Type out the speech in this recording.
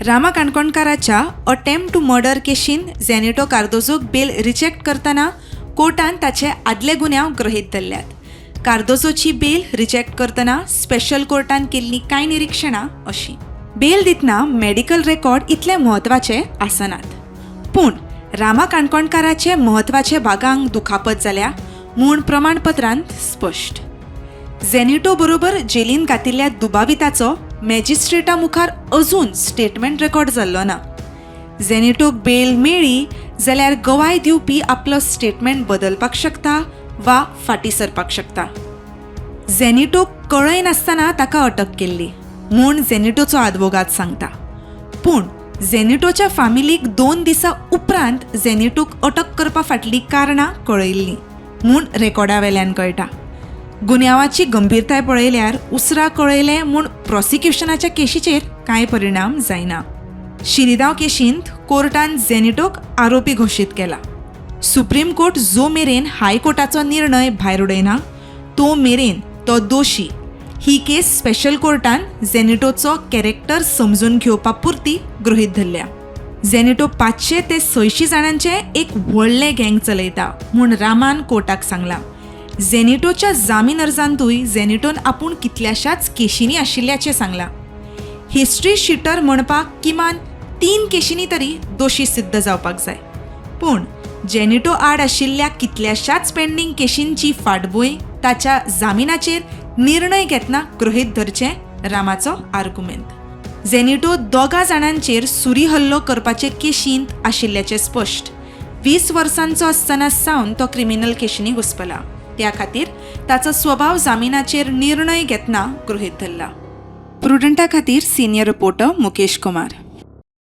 रामा काणकोणकाराच्या attempt to murder केशींत झेनिटो कार्दोजोक बेल रिजेक्ट करतना कोर्टान ताचे आदले गुन्यांव गृहीत धरल्यात. कार्दोजोची बेल रिजेक्ट करतना स्पेशल कोर्टान केल्लीं कांय निरिक्षणां अशीं: बेल दितना मेडिकल रेकॉर्ड इतले म्हत्वाचे आसनात, पूण रामा काणकोणकाराचे म्हत्वाचे भागांक दुखापत जाल्या म्हूण प्रमाणपत्रांत स्पश्ट. झेनिटो बरोबर जेलीन घातिल्ल्या दुबाविताचो मॅजिस्ट्रेटा मुखार अजून स्टेटमेंट रेकॉर्ड जाल्लो ना. झेनिटोक बेल मेळ्ळी जाल्यार गवाय दिवपी आपलो स्टेटमेंट बदलपाक शकता वा फाटीं सरपाक शकता. झेनिटोक कळयनासतना ताका अटक केल्ली म्हूण झेनिटोचो आदवोगाद सांगता, पूण झेनिटोच्या फामिलीक 2 दिसां उपरांत झेनिटोक अटक करपा फाटलीं कारणां कळयल्लीं म्हूण रेकॉर्डा वेल्यान कळटा. गुन्यांवाची गंभीरताय पळयल्यार उसरां कळयलें म्हूण प्रॉसिक्युशनाच्या केशीचेर कांय परिणाम जायना. शिरिदांव केशींत कोर्टान झेनिटोक आरोपी घोशीत केला. सुप्रीम कोर्ट जो मेरेन हायकोर्टाचो निर्णय भायर उडयना, तो मेरेन तो दोशी. ही केस स्पेशल कोर्टान झेनिटोचो कॅरेक्टर समजून घेवपा पुरती गृहीत धरल्या. झेनिटो 500 ते 600 जाणांचें एक व्हडलें गँग चलयता म्हूण रामान कोर्टाक सांगलां. झेनिटोच्या जामीन अर्जांतूय झेनिटोन आपूण कितल्याशाच केशींनी आशिल्ल्याचें सांगलां. हिस्ट्री शिटर म्हणपाक किमान तीन केशींनी तरी दोशी सिद्ध जावपाक जाय, पूण जेनिटो आड आशिल्ल्या कितल्याशाच पेंडींग केशींची फाटभूंय ताच्या जामिनाचेर निर्णय घेतना गृहीत धरचें, रामाचो आर्गुमेंत. झेनिटो दोगा जाणांचेर सुरी हल्लो करपाचे केशींत आशिल्ल्याचें स्पश्ट. 20 वर्सांचो आसतना सावन तो क्रिमिनल केशींनी घुस्पला. त्या खातीर ताचो स्वभाव जामिनाचेर निर्णय घेतना गृहीत धरला. प्रुडंटा खातीर सिनियर रिपोर्टर मुकेश कुमार.